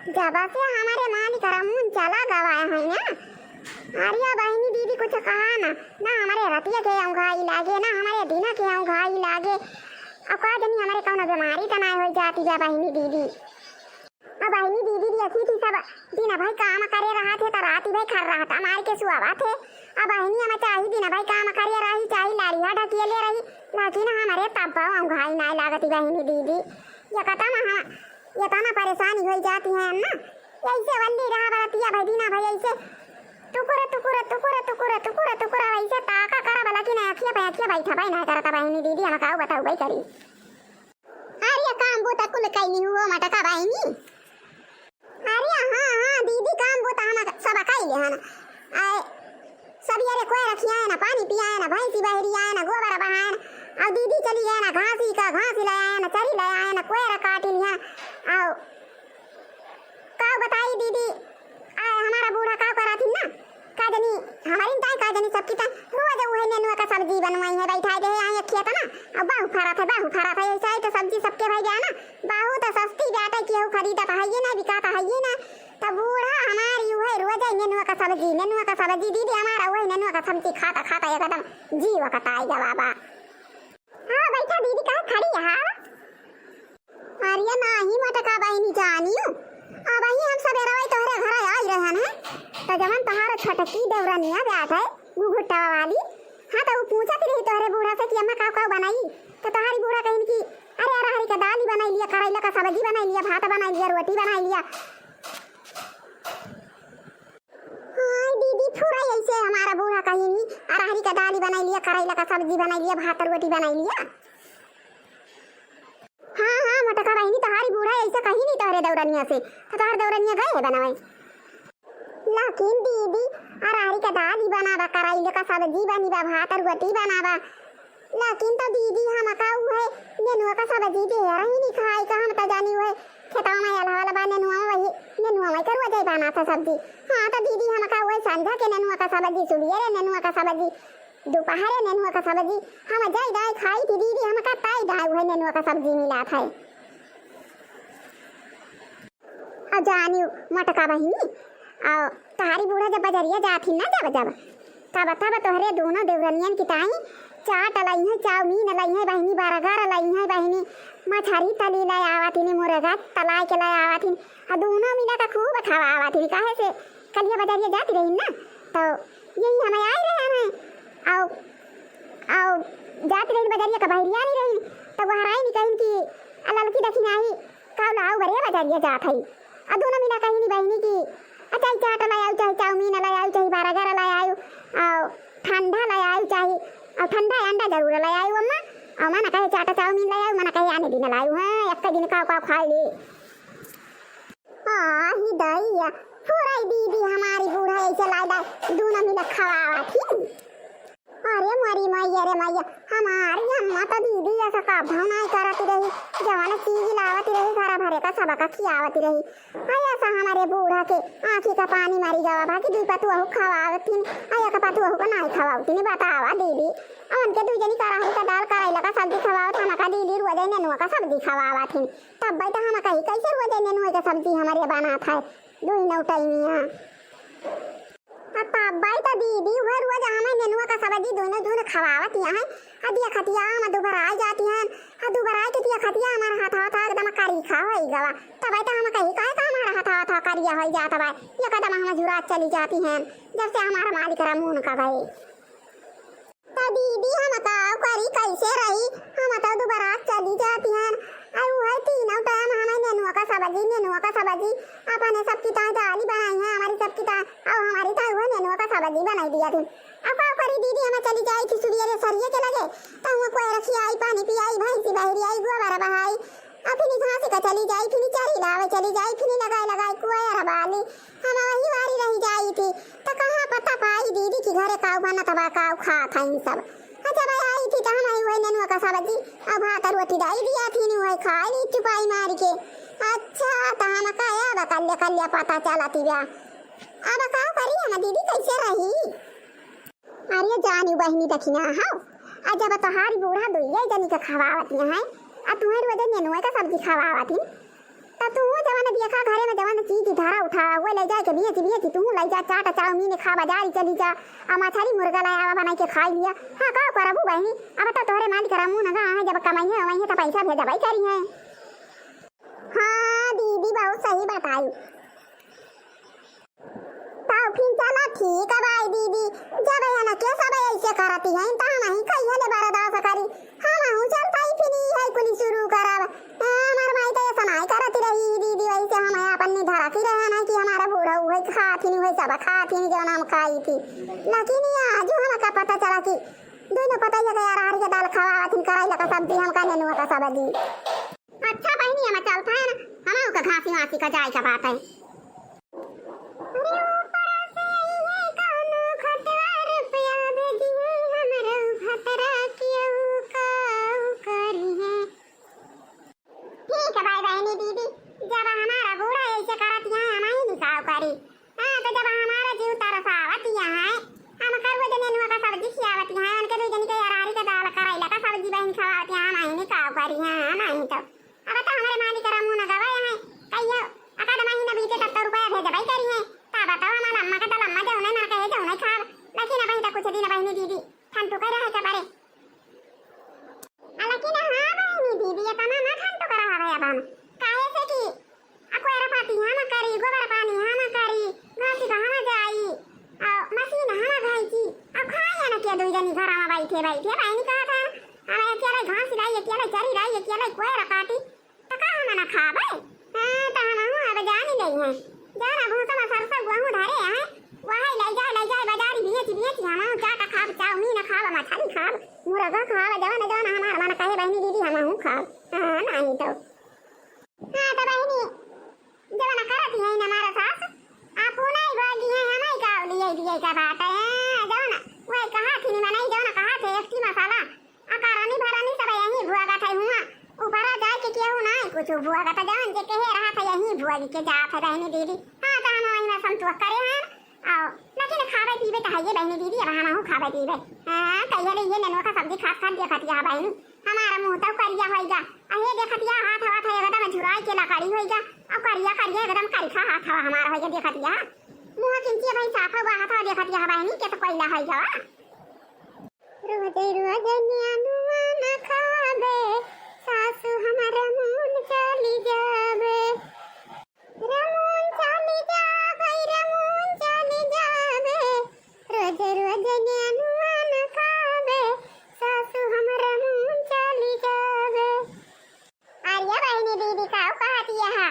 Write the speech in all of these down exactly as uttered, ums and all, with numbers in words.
जब से हमरे मालिक रमून चला गवा है ना, अरे बहिनी दीदी कुछ कहा ना, ना हमरे रतिया के अँघाई लागे, ना हमरे दिना के अँघाई लागे। अब का जनी हमरे कौनो बीमारी त नाय होइ जाती है बहिनी दीदी। अब बहिनी दीदी देखी थी सब दिन भई काम करे रहत है, त राती भई खर्राटा मार के सुआवत है। अब बहिनी हम चाही दिन भई काम करे रही, चाही लाड़िया ढकियले रही, लेकिन हमरे तब्बो अँघाई नाय लागती बहिनी दीदी। ये कतम हम, ये तना परेशानी होइ जाती है ना। ऐसे वल्ली रहा बरतिया भई दिना भई ऐसे टुकुर, टुकुर, टुकुर, टुकुर, टुकुर, टुकुर, ऐसे ताका करा बला कि ना अखिया पे अखिया बैठा भाई ना करता बहिनी दीदी, हम काऊ बताऊ भाई करी। अरे काम बूता कुल कैली हुओ मटका बहिनी। अरे हाँ, हाँ, दीदी काम बूता हम सब कैले हन। आए, सबियरे कोयर खियाए ना, पानी पियाए ना, भैंसी बहरी आए ना, गोबर बहाए ना, और दीदी चली गए ना, घासी का घासी ले आए ना, चरी ले आए ना, कोयर काटी लिया, और का बताई दीदी, आ, हमारा बूढ़ा का कराथिन ना, का जनी, हमारी ताई का जनी सबकी ताई, रोज उहे नेनुआ का सब्जी बनवाई है, बैठाए दे है, आई खेत ना, अब बाहु फरत है, बाहु फरत है, ऐसा ही तो सब्जी सबके भाई गया ना, बाहु तो सस्ती बाटे, केहू खरीदत है ये ना, बिकात है ये ना, तो बूढ़ा हमारी उहे रोज है नेनुआ का सब्जी, नेनुआ का सब्जी, दीदी हमारा उहे नेनुआ का सब्जी खाता खाता एकदम जीव कताई गवा बा। हाँ, बैठा दीदी, काहे खड़ी है? अरे नाही मटका बहिनी जानियो, अबही हम सबेरवै तोहरे घरे आई रहन है, त जवन तोहार छोटकी देवरनिया बात है, घुघुट्टा वाली, हाँ, त उ पूछत रही तोहरे बूढ़ा से कि अम्मा काऊ काऊ बनाई, त तोहारी बूढ़ा कहिन कि अरे अरहरी का दाली बनाई लिया, करैला का सब्जी बनाई लिया, भात बनाई लिया, रोटी बनाई लिया। हाँ दीदी, फुरई ऐसे हमारा बूढ़ा कहिन, अरहरी का दाली बनाई लिया, करैला का सब्जी बनाई लिया, भात रोटी बनाई लिया। हाँ, हाँ, मोटका बहिनी, तोहारी बूढ़ा ऐसे कहिन तोहरे दौरनिया से, तो तोहर दौरनिया गए है बनावे। लेकिन दीदी, अरहरी का दाली बनावा, करैले का सब्जी बनी बा, भात और रोटी बनावा। लेकिन तो दीदी, हमका उहे नेनुआ का सब्जी दे रही नहीं खाए का, हम तो जानी उहे खेतवा में अलहवल बा नेनुआ, वही नेनुआ में करुआ जाए बना था सब्जी। हाँ, तो दीदी, हमका उहे संझा के नेनुआ का सब्जी, सुबेरे नेनुआ का सब्जी, दोपहरे नेनुआ का सब्जी हम जाई दाई खाई थी दीदी, हमका ताई दाई उहे नेनुआ का सब्जी मिला था। अब जानी मोटका बहिनी, और तोहारी बूढ़ा जब बजरिया जात ही ना, जब जब तब तब तोहरे दोनों देवरनियन की ताई चाट लई है, चाउमीन लई है बहिनी, बर्गर लई है बहिनी, मछरी तली ले आवत ही, मुर्गा तलाई के ले आवत ही, और दोनों मिला का खूब खवावत ही। काहे से कलिया बजरिया जाती रही ना, तो यही हमें आई रहे हैं। आओ, आओ, जात रही बजरिया का बहरिया नहीं रही, तो वह राय नहीं कहीं कि "आ ललकी देखी नाही, का लाओ बरे बजरिया जात है।" आ दोनों मिला कहीं नहीं बहिनी कि "आ चाहे चाट ले आयो, चाहे चाउमीन ले आयो, चाहे बर्गर ले आयो, आओ ठंडा ले आयो, चाहे, आओ ठंडा अंडा जरूर ले आयो अम्मा, और मना कहे चाट चाउमीन ले आयो, मना कहे आने दिन ले आयो, हाँ, एक दिन का, का खा ले।" आही दैया, फुरई दीदी हमारी बूढ़ा ऐसे लाई लाई, दोनों मिला खवावत ही। अरे मोरी मैया रे मैया, हमारी अम्मा तो दीदी ऐसा कभो नाई करती रही, जवन चीज लावती रही, घर भरे का सबका खियावती रही। अरे ऐसा हमारे बूढ़ा के आँखी का पानी मारी गवा बा कि दुई पतुआ खवावत थीन, आ एक पतुआ को नाई खवावती नहीं, बतावा दीदी। उनके दुई जनी करहरी का दाल करैला का सब्जी खवावत, हमका दीदी रोज नेनुआ का सब्जी खवावत थीन। तब भाई तो हम कही कैसे रोज नेनुआ के सब्जी हमारे बनात है, दुई नौ टाइमिया। आ तब भाई तो दीदी उहे रोज हमें नेनुआ का सब्जी दोनों जून खवावत यहाँ है। आ दिया खतिया हम दुबराई जाती हैं, आ दुबराई के दिया खतिया हमारा हाथ हाथ एकदम करी खा होई गवा। तब भाई तो हम कही काहे का हमारा हाथ हाथ करिया होई जात बा, ये कदम हम जुरात चली जाती हैं, जब से हमारा मालिक रमून का गए। तो दीदी हम का करी, कैसे रही? हम तो दुबरात चली जाती हैं। और वही तीनों टाइम हमें नेनुआ का सब्जी, नेनुआ का सब्जी, अपने सबकी ताई दाली बनाई है, हमारी सबकी ताई, और हमारी ताई वही नेनुआ का सब्जी बनाई दिया थी। अब का करी दीदी, हम चली जाई थी सुबेरे सरिये के लगे, तो वो कोई रखी आई, पानी पियाई, भैंसी बहरी आई, गोबर बहाई, आ फिर घास का चली जाई, फिर चरी लावे चली जाई, फिर लगाए लगाए कोयर बाली, हम वही वारी रह जाई थी। तो कहाँ पता पाई दीदी की घरे काऊ बनत बा, काऊ खात हैं सब। अच्छा भाई आई थी तो हम आई वही नेनुआ का सब्जी और भात और रोटी डाई दिया थी, वही खा ली चुपाई मार के। अच्छा तो हम का अब कल्ले कल्ले पता चलती बा। अब काऊ करी हम दीदी, कैसे रही? अरे जानी बहिनी दखिना हौ, आ जब तोहारी बूढ़ा दुइये जनी के खवावत हैं, आ तुहें रोजे नेनुए का सब्जी खवावत ही, त तू जवन देखा घरे में जवन चीज धरा उठावा, उहे लइ जाए के बेच, बेच तू लइ जा, चाट चाउमीन खा, बाजारी चली जा, आ मछरी मुर्गा लइ आवा, बनाइ के खाइ लिया। हाँ, का करबू बहिनी, अब त तोहरे मालिक रामू नगा है, जब कमइहे वहीं त पैसा भेजबइ करिहे। हाँ दीदी, बहुत सही बताई। तब फिर चला ठीक है भाई दीदी, जब एनके सब ऐसे करती हैं त हमहीं कहिए ले बर्दाश्त करी। हमहूँ चलत ही फिर इहे कुली शुरू करब। ए, हमार माई तो ऐसा नाहीं करती रही दीदी, वैसे हम अपन निधरा की रहे ना कि हमारा बूढ़ा उहे खाथिन, उहे सब खाथिन जौन हम खाई थी। लेकिन ये आजू हमका पता चला कि दोनों पतैया के अरहर के दाल खवावत हिन, करैला का सब्जी, हमका नेनुआ का सब्जी। अच्छा बहिनी, हम चलत है ना, हम का घासी वासी का जाए का बात है। अरे ऊपर से ये कौनो खतरा रुपया भेजी है, हमरो भतरा कियो काऊ करी है। ठीक है भाई बहिनी दीदी, जब हमारा बूढ़ा ऐसे करत यहाँ, हम ही निकाव करी। हाँ, तो जब हमारा जीव तरसावत यहाँ है, हम करुए जने नेनुआ का सब्जी खियावत यहाँ है, उनके दू जनी के अरहरी के दाल करैला का सब्जी बहिन खवावत यहाँ, हम ही निकाव करी। हाँ, नहीं तो। अब तो हमरे मालिक रामू न गवा है, कहियो अकाध महीना बीते तब तो रुपया भेजबइ करिहे। तब बताओ हमार अम्मा के, तो अम्मा जौने ना कहे जौने खाब। लेकिन अब तो कुछ दिन बहिनी दीदी ठंडू के रहे के परे। आ, लेकिन हाँ बहिनी दीदी, इतना ना ठंडू के रहा है अब हम। काहे से कि आ कोयरा पाती हम करी, गोबर पानी हम करी, घासी का हम जाई, आ मशीन हम घाइची, आ खाए न के दुई जनी घर में बैठे बैठे बहिनी कहा था, हम अकेले घास लाई, अकेले चरी लाई, अकेले कोयरा पाती, त का हम ना खाबे? हाँ, त हम हूँ अब जानी गई हैं। जाना भूसा में सरसों गेहूँ धरे हैं, वही ले जाए, ले जाए बाजारी बेच, बेच, हम हूँ चाट खाब, चाउमीन खाब, मछली खाब, मुर्गा खाब, जवन, जवन हमार मन कहे बहिनी दीदी, हम हूँ खाब। हाँ, नहीं तो। हाँ, त बहिनी, जवन करत ही है हमारा सास, आप उन्हें बोली है, हमें का लिए दिए का बात है, जवन, वही कहा थी, नहीं बनाई, जवन कहा थे, एकटी मसाला, आ करनी भरनी सब यहीं भुआगत है हुआ। ऊपरा जाए के केहू नाहीं कुछ भुआगत, जवन जे कहे रहा था यहीं भुआगी के जात है बहिनी दीदी। हाँ, त हम वहीं में संतोष करे हैं। आओ, लेकिन खाबे पीबे त हइये बहिनी दीदी, अब हमहूँ खाबे पीबे। हाँ, कहिए ले ये नेनुआ का सब्जी खात खात देखत यहाँ बहिनी, हमारा मुँह तो करिया होइगा। आ ये देखत यहाँ हाथ वाथ एकदम झुराई के लकड़ी होइगा। अब करिया करिया एकदम करिखा हाथ हवा हमारा होइगा देखत यहाँ। मुँह किंचिया भाई साफ हुआ हाथ हवा देखत यहाँ बहिनी के तो कोयला होइगा। रोज रोज नेनुआ न खाबे, सासु हमर रमून चली जाबे। रमून चली जाबे, रमून चली जाबे। रोज रोज नेनुआ न खाबे, सासु हमर रमून चली जाबे। अरे बहिनी दीदी, काऊ कहती है?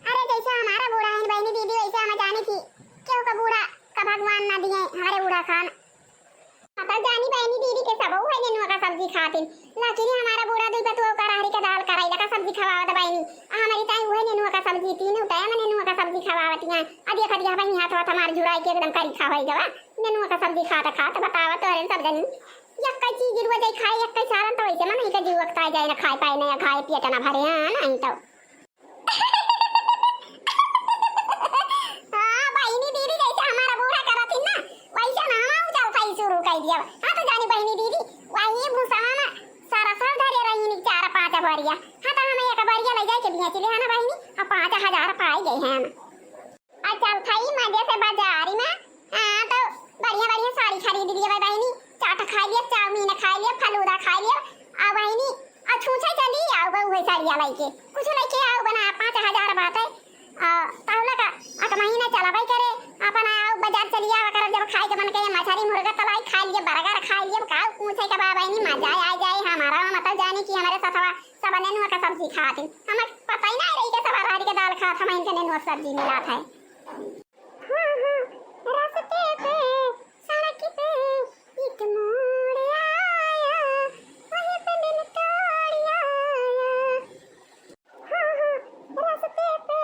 अरे जैसे हमारा बूढ़ा है बहिनी दीदी, वैसे हम जाने की केहू का बूढ़ा का भगवान ना दिए, हमारे बूढ़ा खान। मतलब जानी बहिनी दीदी के सब उहे नेनुआ का सब्जी खातिन, लेकिन हमारा बूढ़ा दुई पतुआ का रहरी का दाल करैला का सब्जी खवावत बहिनी। आ हमारी ताई उहे नेनुआ का सब्जी, तीनों टाइम नेनुआ का सब्जी खवावत हैं। अब ये खतिया बहिनी हाथ हाथ हमार झुराई के एकदम करी खा होई गवा। नेनुआ का सब्जी खात खात बतावत तोरे सब जनी। यक्कै चीज रोज ही खाए, यक्कै सालन, तो वैसे मन ही का जीव अकता जाए, ना खाए पाए, ना खाए पेट ना भरे, हाँ, नहीं तो। हाँ, बहिनी दीदी जैसे हमारा बूढ़ा करत ही ना, वैसे ना हम चल खाई शुरू कर दिया। हाँ, तो जानी बहिनी दीदी, वही भूसा में सरसों धरे रही नी चार पाँच बरिया। हाँ, तो हम एक बरिया ले जाए के बेच ले, है ना बहिनी, और पाँच हजार पाए गए हैं हम। आ चल थई मजे से बाजारी में। हाँ, तो बढ़िया बढ़िया साड़ी खरीद लिए बा बहिनी, चाट खाई लिए, चाउमीन खाई लिए, फलूदा खाई लिए। आ बहिनी, आ छूछे चली आओ बा उहे साड़िया लइके, कुछ लइके आओ बना, पाँच हजार बाटे। आ, तहुला का अक महीना चलबै करे, अपन आओ बाजार चली आवा करब, जब खाए के मन करे मछरी मुर्गा तलाई खाई लिए, बर्गर खाई लिए, का पूछे के बा बहिनी, मजा आ जाए हमारा, मतलब जानी कि हमारे ससवा सब नेनुआ का सब्जी खात हैं। हमें पता ही ना रही कि सब अरहर के दाल खात, हम इनके नेनुआ सब्जी मिलात है। हाँ, हाँ, रस्ते पे, सड़क पे एक मोड़ आया, वहीं पे दिल तोड़ आया। हाँ, हाँ, रस्ते पे,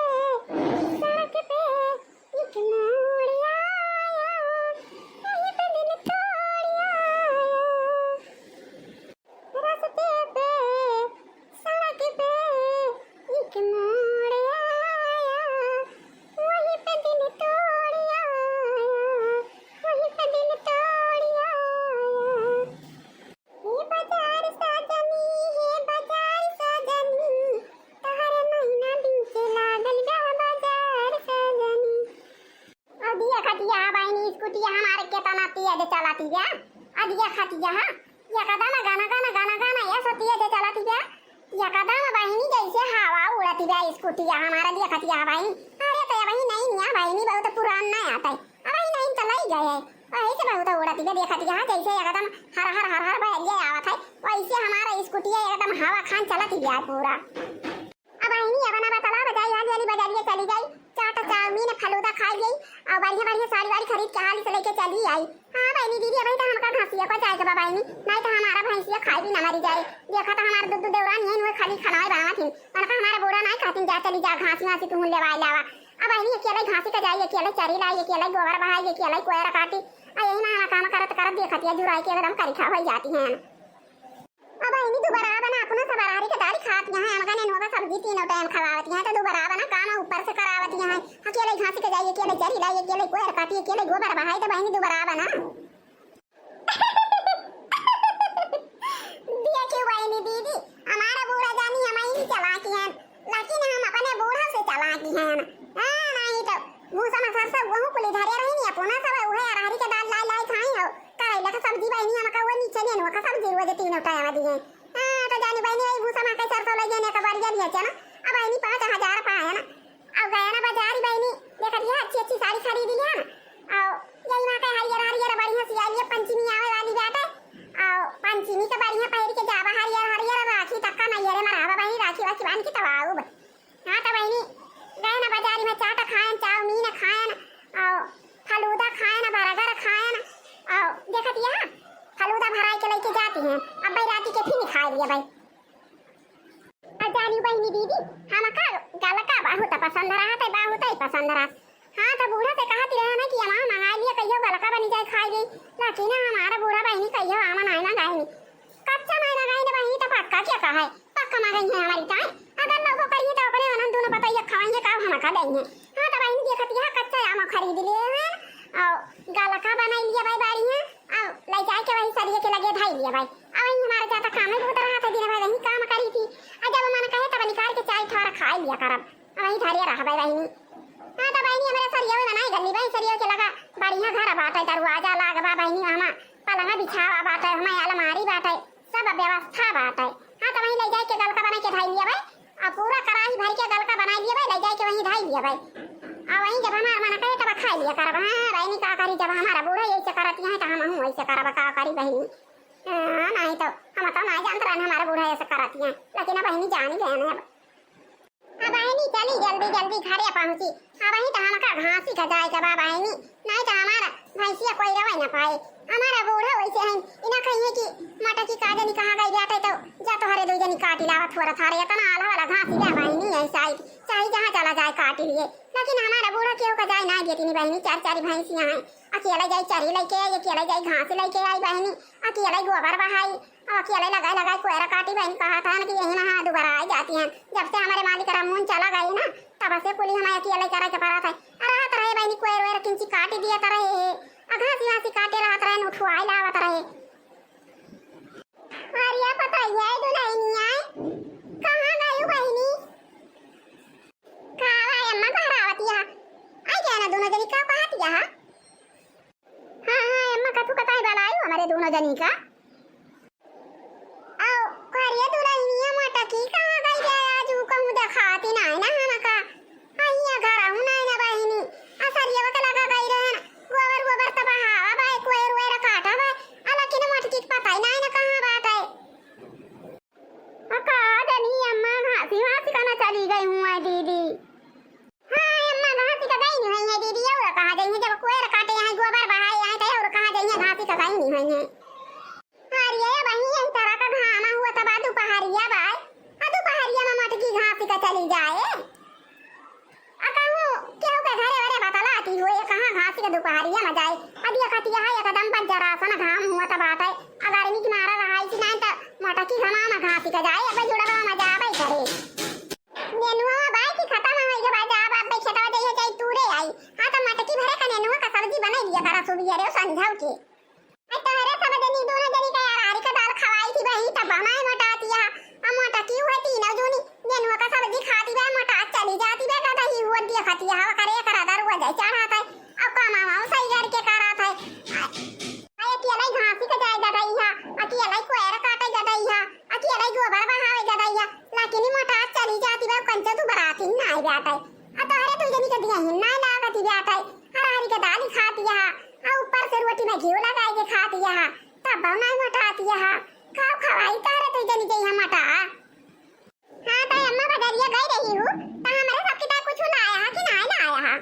सड़क पे एक मोड़ आया, वहीं पे दिल तोड़ आया। रस्ते पे, सड़क पे एक मोड़ आया, वहीं पे दिल जे चलती बा, आ देखतिया, हाँ, एकदम गन गन गन गन ये सोतिया जे चलती बा, एकदम बहिनी जैसे हवा उड़ती बा स्कूटिया हमारा, देखतिया बहिनी। अरे तो बहिनी नहीं निया बहिनी, बहुत पुरान ना आता है, अब बहिनी नहीं तो लई गए है, वही से बहुत उड़ती बा, देखतिया जैसे एकदम हर हर हर हर बहरिया आवत है, वैसे हमारा स्कूटिया एकदम हवा खान चलती बा पूरा। अब बहिनी, अब ना बतला बजाई, हाली हाली बजारिया चली जाई, चाट, चाउमीन, फलूदा खाई जाई, और बढ़िया बढ़िया साड़ी वाड़ी खरीद के हाली से लेके चली आई। हाँ बहिनी, दीदी, अबही तो हमका घासिया को जाए के बा बहिनी, नहीं तो हमारा भैंसिया खाई भी ना मरी जाए। देखा तो हमार दू दू देवरानी है, उहे खाली खनाए बनावत हिन, उनका हमारा बूढ़ा नहीं कहतिन, जा चली जा घासी वासी तू लेवाई लावा। अब बहिनी अकेले घासी का जाई, अकेले चरी लाई, अकेले गोबर बहाई, अकेले कोयरा काटी, आ यही ना काम करत करत देखतिया जुराई के एकदम करिखा हो जाती हैं। अब बहिनी दुबरा बना, अपना सब अरहरी के दाल खात यहाँ, हमका नेनुआ का सब्जी तीनों टाइम खवावत यहाँ, तो दुबरा बना काम ऊपर से करावत यहाँ। अकेले घासी के जाई, अकेले चरी लाई, अकेले कोयर काटी, अकेले गोबर बहाई, तो बहिनी दुबरा बना। देखियो बहिनी दीदी, हमारा बूढ़ा जानी हम ही चलाकी हैं, लेकिन हम अपने बूढ़ा से चलाकी हैं। हाँ, नहीं तो भूसा में सरसों गेहूं कुली धरे रही नहीं, अपना सब उहे अरहरी के दाल लाई लाई खाई हो। करैला का सब्जी बहिनी हमका वो नीचे नेनुआ का सब्जी रोज तीनों टाइम दिए। हाँ, तो जानी बहिनी, वही भूसा में के सरसों लगे ने का बरिया दिए चना। अब बहिनी पाँच हजार पाए ना। अब गया ना बाजारी बहिनी, देखतिया अच्छी अच्छी साड़ी खरीद लिया ना। और यही माँ के हरियर हरियर बढ़िया सियालिया पंचमी आवे वाली बाटे। और पंचमी के बढ़िया पहिर के जावा हरियर हरियर राखी तक का नहीं रे मनावा बहिनी, राखी वाखी बांध के तब आऊब। हाँ तो बहिनी, गए ना बाजारी में चाट खाएन, चाउमीन खाएन, और फलूदा खाएन, बर्गर खाएन, और देखतिया फलूदा भराई के लेके जाती हैं। अब भाई राती के फिर खाए लिया भाई। आ जानी बहिनी दीदी, हमका गलका बहुत पसंद रहत है, बहुत ही पसंद रहत। हाँ, तो बूढ़ा से कहत रहे ना कि अम्मा मंगाई लिया, कहियो गलका बनी जाए खाई ली। लेकिन हमारा बूढ़ा बहिनी कहियो आम नहीं मंगाई नी। कच्चा नहीं मंगाई ना बहिनी, तो पक्का क्या कहा है? पक्का मंगाई है हमारी ताई। अगर लोगों करिए तो अपने आनंद दोनों बताइए खाएंगे, कब हमका देंगे। हाँ, तो बहिनी देखतिया कच्चा आम खरीद लिए हैं और गलका बनाई लिया भाई बाड़ी है। अब ले जाए के वही सरिया के लगे धई लिया भाई। अब वही हमारा ज्यादा काम है, बहुत रहा था दिन भर वही काम करी थी। आ जब मन कहे तब निकाल के चाय ठोर खाई लिया करब। अब वही धरे रह भाई बहिनी। हाँ तो बहिनी, हमारे सरिया में बनाई गली भाई, सरिया के लगा बढ़िया घर बाटे, दरवाजा लाग बा बहिनी, हमा पलंगा बिछावा बाटे, हमा अलमारी बाटे, सब व्यवस्था बाटे। हाँ तो वही ले जाए के गलका बना के धई लिया भाई। अब पूरा कढ़ाई भर के गलका बनाई लिया भाई, ले जाए के वही धई लिया भाई। अब वही जब हमार मन कहे तब खाई लिया करब। हाँ बहिनी, का करी, जब हमारा बूढ़ा यही से करती है तो हम हूँ वैसे करब, का करी बहिनी। हाँ, नहीं तो हम तो नहीं जानत रहन हमारा बूढ़ा ऐसे करती है, लेकिन अब बहिनी जानी गए हैं अब। अब बहिनी चली जल्दी जल्दी घरे पहुँची। अब वही तो हमका घासी का जाए के बा बहिनी, नहीं तो हमारा भैंसिया कोई रवे न पाए। हमारा बूढ़ा वैसे हैं, इना कहिए कि मटकी का जनी कहाँ गई जाते तो जा तोहरे दो जनी काटी लावा थोड़ा थारे, इतना आला वाला घासी बा बहिनी ऐसा ही, चाहे जहाँ चला जाए काटी लिए। लेकिन हमारा बूढ़ा केहू का जाए ना देती नी बहिनी, चार चार भैंसिया हैं, अकेला जाए चरी लेके आई, अकेला जाए घास लेके आई बहिनी, अकेला गोबर बहाई, अब अकेले लगाई लगाई कोयरा काटी बहिनी, कहा था कि यही में हाथ दुबरा आई जाती हैं। जब से हमारे मालिक रामून चला गए ना, तब से कुली हमें अकेले करे के पड़ा था। अरे रहत रहे बहिनी, कोयर वेर किंची काटी दिया था रहे, आ घासी वासी काटे रहत रहे, उठवाई लावत रहे। अरे पता है दुल्हनिया, कहाँ गई बहिनी? का भाई अम्मा घर आवतिया? आई गया ना दोनों जनी, का कहतिया? हाँ, हाँ, अम्मा, कथू कताई बलाई हमारे दोनों जनी का। आओ, करिया दुल्हनिया मटकी कहाँ गई रे? आज ऊ कहूँ देखाती नाई ना हमका। अइया घर आहू नाई ना बहिनी। आ सरियवा के लगा गई रहन। गोबर, गोबर तब हवा बाय, कोयर, वेर काटा बाय। आ लेकिन मटकी के पता ही नाई ना कहाँ बात है। आ का जनी अम्मा घासी, घासी कना चली गई हुआ दीदी। हाँ, अम्मा घासी का गई नहीं हुई है दीदी, और कहाँ गई है? जब कोयर काटे यहाँ गोबर बहाए आए थे, और कहाँ गई है? घासी का गई नहीं हुई है। अरे बहिनी, यही तरह का घामा हुआ तब दुपहरिया बाय, आ दुपहरिया में मटकी घासी का चली जाए। आ कहूँ केहू के घरे वरे बतलाती हुए, कहाँ घासी का दुपहरिया में जाए? अब ये कतिया है एकदम बज्जरासन घाम हुआ तब बात है। आ गर्मी की मारा रहाई थी ना तो मटकी घामा में घासी का जाए, अब जुड़वा में जावे करे। नेनुआ बाय की खतम होइ गवा, जा बाप बे खेतवा जइहे चाहे तूरे आई। हाँ, तो मटकी भरे का नेनुआ का सब्जी बनाई लिया करा सुबिया रे संझाव के। आई तोहरे सब जनी दोनों जनी का यार आरी का दाल खवाई थी बही, तब बनाए मोटाती है। अब मटकी हुए तीनों जूनी नेनुआ का सब्जी खाती बे, मोटा चली जाती बे, गदही हुआ दिया खाती है, हवा करे करा दर हुआ जाए चढ़ाता है। अब कमावा सही करके कराता है। लेकिन ई मोटा चली जाती बा, कंचे तू बराती नाई बाटे। आ तोहरे दुइ जनी के दिया ही नाई लागत बाटे। अरहरी के दाली खाती है, आ ऊपर से रोटी में घी लगाई के खाती है, तब नाई मोटाती है। खाओ खवाई तोहरे दुइ जनी के यहाँ मोटा। हाँ, तो अम्मा बजरिया गई रही हूँ, तो हमरे सबके ताई कुछ लाया है कि नाई लाया है?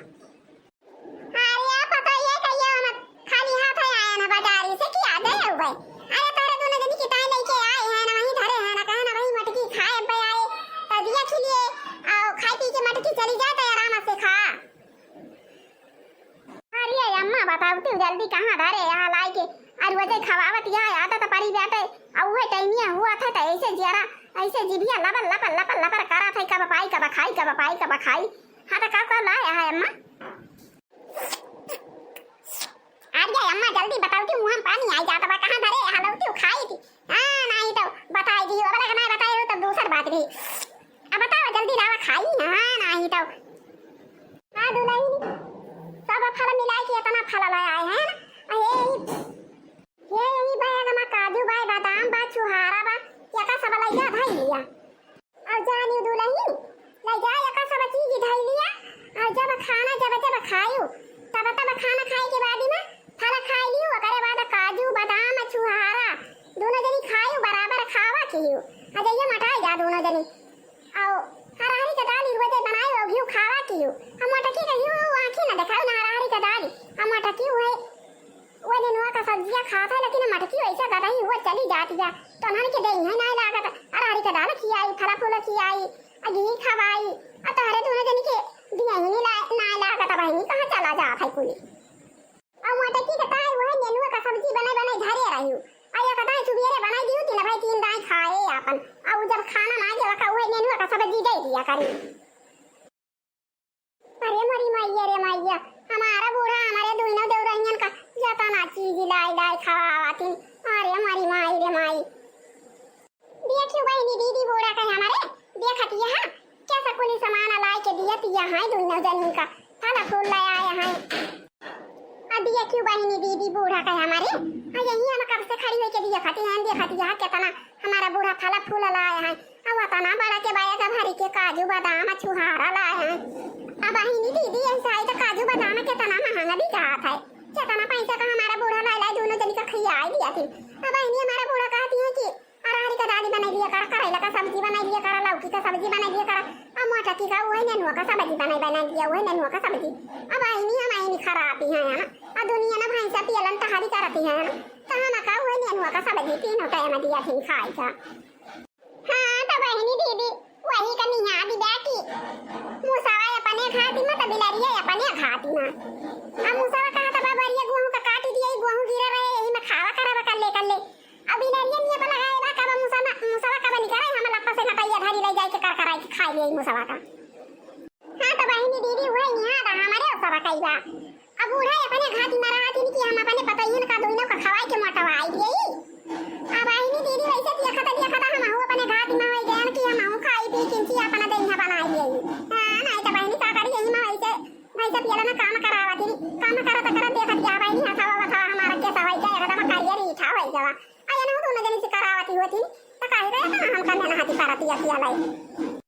अरे, आप बताइए, कहिए हम खाली हाथ है आया ना बाजारी से, क्या दे हो भाई? अरे, तोरे दोनों जनी किताई लेके आए हैं ना, वहीं धरे हैं ना, कहे ना वहीं मटकी खाए, अब आए, तो दिया खिलिए, और खाई पी के मटकी चली जाए, तो आराम से खा। अरे अम्मा, बताओ तू जल्दी कहाँ धरे यहाँ लाई के, और वजह खवावत यहाँ आता तो परी बाटे, और वह टाइमिया हुआ था तो ऐसे जरा, ऐसे जिभिया लबर, लबर, लबर, लबर करा था, कब पाई, कब खाई, कब पाई, कब खाई। हाँ, तो का, का लाया है अम्मा? अरे अम्मा, जल्दी बताओ कि मुँह में पानी आई जाता बा, कहाँ धरे हलौती खाई थी? हाँ, नहीं तो बताई दी, अब लगा नहीं बताई हो तो दूसर बात भी। अब बताओ, जल्दी लावा खाई, हाँ, नहीं तो। हाँ, दुलहिन, सब फल मिलाई के इतना फल ले आए हैं ना। आ, ये, ये यही बैग में काजू बा, बादाम बा, छुहारा बा, यका सब लैया धई लिया। और जानी दुलहिन, ले जा, एका सब चीज धई लिया, और जब खाना जब जब खायू, तब तब खाना खाए के बाद में फल खाई लियो, ओकरे बाद काजू, बादाम, छुहारा, दोनों जनी खायू, बराबर खावा कियो। आ जइया मोटाई जा दोनों जनी। आओ, हरहरी के दाल रोजे बनाए, वो घिउ खावा कियो। हम मोटकी के घिउ आँखी न देखाऊ, ना हरहरी के दाल। हम मोटकी हुए वो नेनुआ का सब्जिया खात है, लेकिन मटकी वैसे गदही हुआ चली जाती है। तो उन्हन के देही है नाई लागत, अरहरी के दाल खियाई, फला फूल खियाई, आ घी खवाई, आ तोहरे दोनों जनी के दिया ही ला-, नाई लागत, बहिनी कहाँ चला जात है कुली। आ मटकी के ताई वही नेनुआ का सब्जी बने बने धरे रही, आ एक दाई सुबेरे बनाई दियो, तीन भाई तीन दाई खाए आपन, आ उ जब खाना ना देवा का वही नेनुआ का सब्जी दे दिया करी। अरे मोरी मैया रे मैया, हमारा बूढ़ा हमारे दुइनो देवरहियन का जतना चीज लाई लाई खवावतिन। अरे मोरी माई रे माई। देखियो बहिनी दीदी बूढ़ा कहे हमारे, देखत यहाँ कैसा कुली सामान लाई के दियत यहाँ दुइनो जनी का, फल फूल ले आए हैं। आ देखियो बहिनी दीदी बूढ़ा कहे हमारे, आ यही हम कब से खड़ी होके देखत यहाँ, देखत यहाँ कितना हमारा बूढ़ा फल फूल लाए हैं। अब अतना बड़ा के बैग भरी के काजू बादाम छुहारा लाए हैं। अब बहिनी दीदी, ऐसा है तो काजू बादाम कितना महंगा बिकात है, कितना पैसा का हमारा बूढ़ा लाई लाई दोनों जनी का खियाई दिया थी। अब बहिनी हमारा बूढ़ा कहती है कि अरहरी का दाल बनाई लिया कर, करैला का सब्जी बनाई लिया कर, लौकी का सब्जी बनाई लिया कर, अब मोटकी का वही नेनुआ का सब्जी बनाई बनाई दिया, वही नेनुआ का सब्जी। अब बहिनी हम आईनी खराबी है ना, अब दुनिया ना भैंसा पियलन तहारी करती है ना, तो हम का वही नेनुआ का सब्जी तीनों टाइम दिया थी खाई का। हाँ, तो बहिनी दीदी, वही का निहा दी बेटी। मुसवा अपने खाती में, तो बिलरिया अपने खाती में। अब मुसवा कहा तो बबरिया गेहूं का काटी दिया, गेहूं गिरे रहे, यही में खावा करब कल्ले कल्ले। अब बिलरिया निया पर लगाए बा, कब मुसवा, मुसवा कब निकरे, हम लप्पा से नटैया धरी ले जाए के कर कराए के खाई ले मुसवा का। हाँ, तो बहिनी दीदी, वही निहा दा हमारे सब कई बा। अब बूढ़ा अपने घाटी में रहत हिन कि हम अपने पतोहियन का दुइनो का खवाई के मोटवाई दिए। अब बहिनी दीदी वैसे देखत देखत हम हो अपने घाटी में हो गए कि हम हो खाई पी किंची अपना देह बनाई दिए। हाँ, नहीं तो बहिनी का करी, यही में वैसे भैंसा पियला में काम करावत हिन, काम करत करत देखत गया बहिनी हथवा वथवा हमारा के सवाई का एकदम करिया रीठा हो गवा। आ ये ना दोनों जनी से करावती होती, तो काहे गया ना हम करने ना हाथी करती अकेला ही।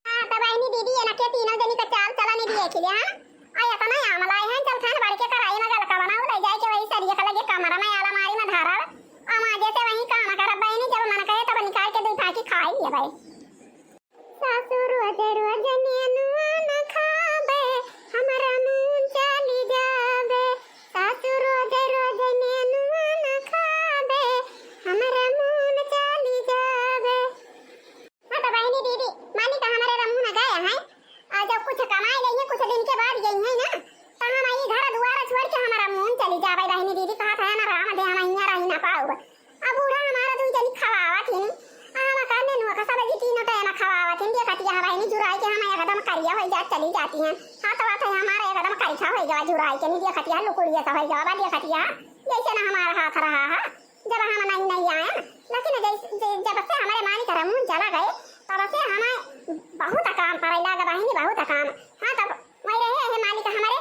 हाँ, तो बहिनी दीदी, ये ना के तीनों जनी का चाल चलन ही दिए खिले, हाँ? आ ये तो नहीं आमला है, चल खान बढ़ के कराई ना, गलका बनाओ, ले जाए के वही सरिया का लगे कमरा में, अलमारी में धरब। आ माँ जैसे वही काम करब बहिनी, जब मन करे तब निकाल के दो फाकी खाई ले भाई। सासु रोज रोज नेनुआ न खाबे, हमरा मुन चली जाबे। सासु रोज रोज नेनुआ न खाबे, हमरा मुन चली जाबे। हाँ तो बहिनी दीदी, मालिक हमारे रमू न गए हैं, और जब कुछ कमाए गई है, कुछ दिन के बाद गई है ना, तो हम ये घर दुआरा छोड़ के हमारा मुन चली जाबे। बहिनी दीदी कहत है ना, राम दे हम यहाँ रही ना पाउब। अब बूढ़ा हमारा दुई जनी खवावत ही, आ हम का नेनुआ का सब्जी तीनों टाइम खवावत ही, देखतिया बहिनी जुराई के हम एकदम करिया हो जात चली जाती हैं। हाँ तो बात है हमारा एकदम करिछा हो गया जुराई के, नहीं देखतिया लुकुड़िया सा हो गया, देखतिया जैसे ना हमारा हाथ रहा है। जब हम नहीं, नहीं आए ना, लेकिन जैसे, जे-, जब से हमारे मालिक रमून चला गए, तब से हमें बहुत काम पड़े लगा बहिनी, बहुत काम। हाँ, तब वही रहे है मालिक हमारे,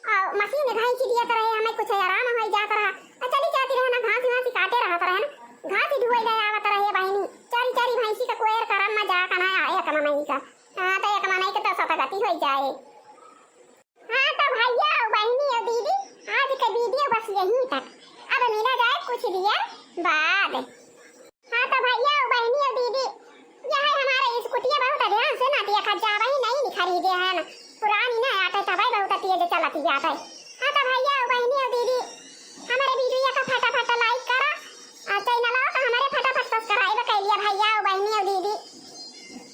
आ, मशीन घाई की दिया रहे, हमें कुछ आराम हो जात रहा। आ, चली जाती रहे ना, घास वास काटे रहत रहे ना, घास ढुए ले आवत रहे बहिनी, चारी चारी भैंसी का कोयर करम में जा कना आए। होइ जाए। हाँ तो भैया अउ बहिनी अउ दीदी, आज के video बस यहीं तक। अब मिला जाए कुछ दिया बाद। हाँ तो भैया अउ बहिनी अउ दीदी, यह हमारे स्कूटिया बहुत ध्यान से ना देखा जावही, नई खरीदे हैं ना, पुरानी ना आटे तबे बहुत तेज चलती जात है। हाँ तो भैया अउ बहिनी अउ दीदी, हमारे video का फटाफट like करा और channel का हमारे फटाफट subscribe कर लिया भैया अउ बहिनी अउ दीदी।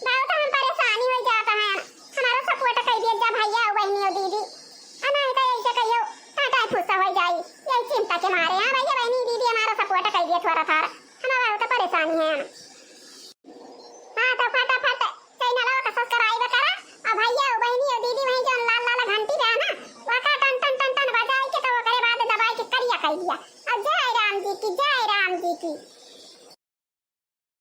बहुत हम परेशानी हो जाता है, हमारा support कर दिया जा भैया अउ बहिनी अउ दीदी। आ नहीं तो ऐसे कहियो टाटा फुस्सा हो जाई, यही चिंता के मारे। हाँ भैया बहिनी दीदी हमारा support कर दिया थोड़ा थारा, हम बहुत परेशानी है। हाँ तो फटाफट channel का subscribe करा और भैया अउ बहिनी अउ दीदी वहीं जो लाल लाल घंटी पे है ना, वका टन टन टन टन बजाई के तो ओकरे बाद दबाई के करिया कर दिया।